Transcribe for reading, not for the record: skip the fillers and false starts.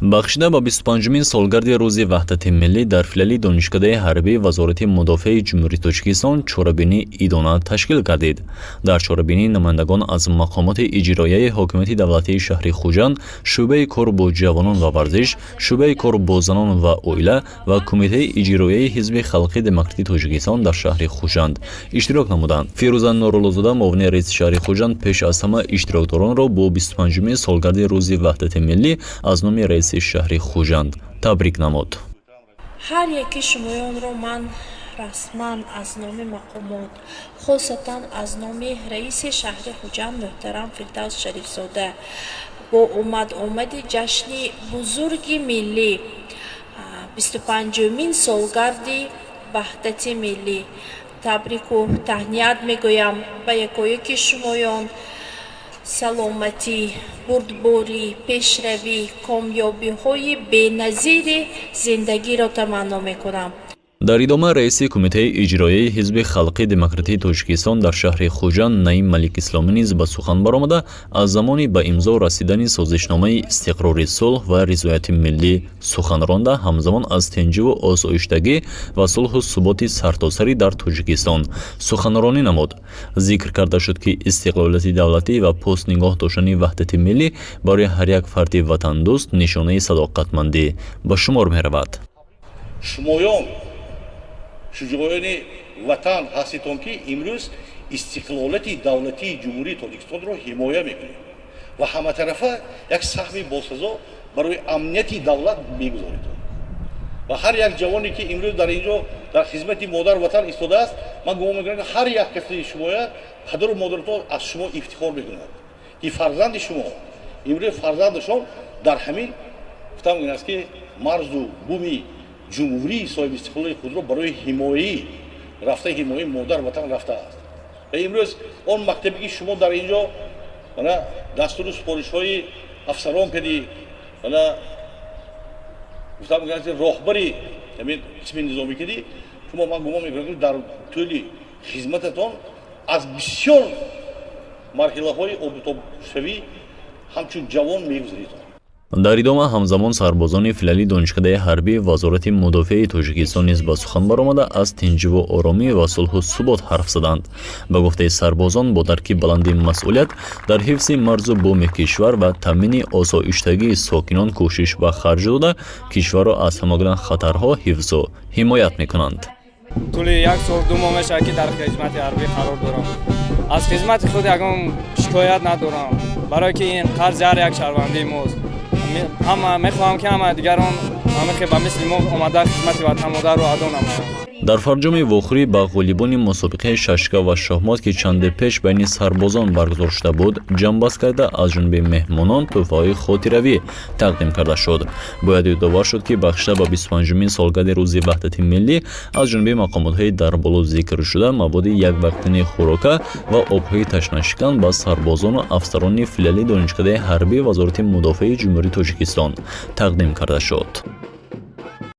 Бахшида ба 25-умин солгарди Рӯзи Ваҳдати миллӣ дар филиали Донишкадаи ҳарбии Вазорати мудофиаи Ҷумҳурии Тоҷикистон чорабинии идона ташкил гардид. Дар чорабинӣ намояндагон аз мақомоти иҷроияи ҳокимияти давлатии шаҳри Хуҷанд, шӯъбаи кор бо ҷавонон ва варзиш, шӯъбаи кор бо занон ва оила ва Кумитаи иҷроияи Ҳизби халқи демократии Тоҷикистон дар шаҳри Хуҷанд иштирок намуданд. Фирӯза Нуруллозода, муовини раиси шаҳри Хуҷанд, пеш аз ҳама иштирокдоронро бо 25-умин солгарди Рӯзи Ваҳдати миллӣ аз номи раиси шаҳри Хуҷанд табрик намуд. Ҳар яки шумоёнро ман расман аз номи мақомот, хосатан аз номи раиси шаҳри Хуҷанд муҳтарам Фирдавс Шарифзода, бо омад-омади ҷашни бузурги миллӣ, 25-умин солгарди Ваҳдати миллӣ, табрику таҳният мегӯям. Ба якояки шумоён саломатӣ, бурдборӣ, пешравӣ, комёбиҳои беназири зиндагиро таманно мекунам. Дар идома раиси Кумитаи иҷроияи Ҳизби халқи демократии Тоҷикистон дар шаҳри Хуҷанд Наим Маликисломӣ низ ба сухан баромада, аз замони ба имзо расидани созишномаи истиқрори сулҳ ва ризояти миллӣ сухан ронда, ҳамзамон аз тинҷиву осоиштагӣ ва сулҳу суботи сартосарӣ дар Тоҷикистон суханронӣ намуд. Зикр карда шуд, ки истиқлолияти давлатӣ ва пос нигоҳ доштани ваҳдати миллӣ барои ҳар як фарди ватандӯст нишонаи садоқатмандӣ ба шумор меравад. Шумоён шуҷоёни ватан ҳастедон, ки имрӯз истиқлолияти давлатии Ҷумҳурии Тоҷикистонро ҳимоя мекунед ва ҳаматарафа як саҳми босазо барои амнияти давлат мегузоред. Ва ҳар як ҷавоне, ки имрӯз дар ин ҷо дар хизмати модар ватан истодааст, ман гумон мекунам, ки ҳар як каси шумоя падару модаратон аз шумо ифтихор мекунад, ки фарзанди шумо имрӯз фарзандашон дар ҳамин гуфтам ин аст, ки марзу буми ҷумҳурии соҳибистиқлоли худро барои ҳимояӣ рафта, ҳимояи модар ватан рафтааст. Ва имрӯз он мактабе, ки шумо дар ин ҷо мана дастуру супоришҳои афсарон кардӣ, мана гуфтам, роҳбари ҳамин қисми низомӣ кардӣ шумо, ман гумон мекунам, ки дар тӯли хизмататон аз бисёр марҳилаҳои обутобшавӣ ҳамчун ҷавон мегузаред. Дар идома ҳамзамон сарбозони филиали Донишкадаи ҳарбии Вазорати мудофиаи Тоҷикистон низ ба сухан баромада, аз тинҷиву оромӣ ва сулҳу субот ҳарф заданд. Ба гуфтаи сарбозон, бо дарки баланди масъулият дар ҳифзи марзу буми кишвар ва таъмини осоиштагии сокинон кӯшиш ба харҷ дода, кишварро аз ҳама гуна хатарҳо ҳифзу ҳимоят мекунанд. Тӯли як сол 2 моҳ мешавад, ки дар хизмати ҳарбӣ қарор дорам. Аз хизмати худ ягон шикоят надорам, барое ки ин қарзи ҳар як шаҳрвандии мост. Ҳама мехоҳам, ки ҳама дигарон ҳамахе ба мисли мо омада хизмати ватан модарро адо намоянд. Дар фарҷоми вохӯрӣ ба ғолибони мусобиқаи шашка ва шоҳмот, ки чанде пеш байни сарбозон баргузор шуда буд, ҷамъбаст карда, аз ҷониби меҳмонон тӯҳфаҳои хотиравӣ тақдим карда шуд. Бояд ёдовар шуд, ки бахшида ба 25-умин солгарди Рӯзи Ваҳдати миллӣ аз ҷониби мақомотҳои дар боло зикршуда маводи яквақтини хӯрока ва обҳои ташнашикан ба сарбозону афсарони филиали Донишкадаи ҳарбии Вазорати мудофиаи Ҷумҳурии Тоҷикистон тақдим карда шуд.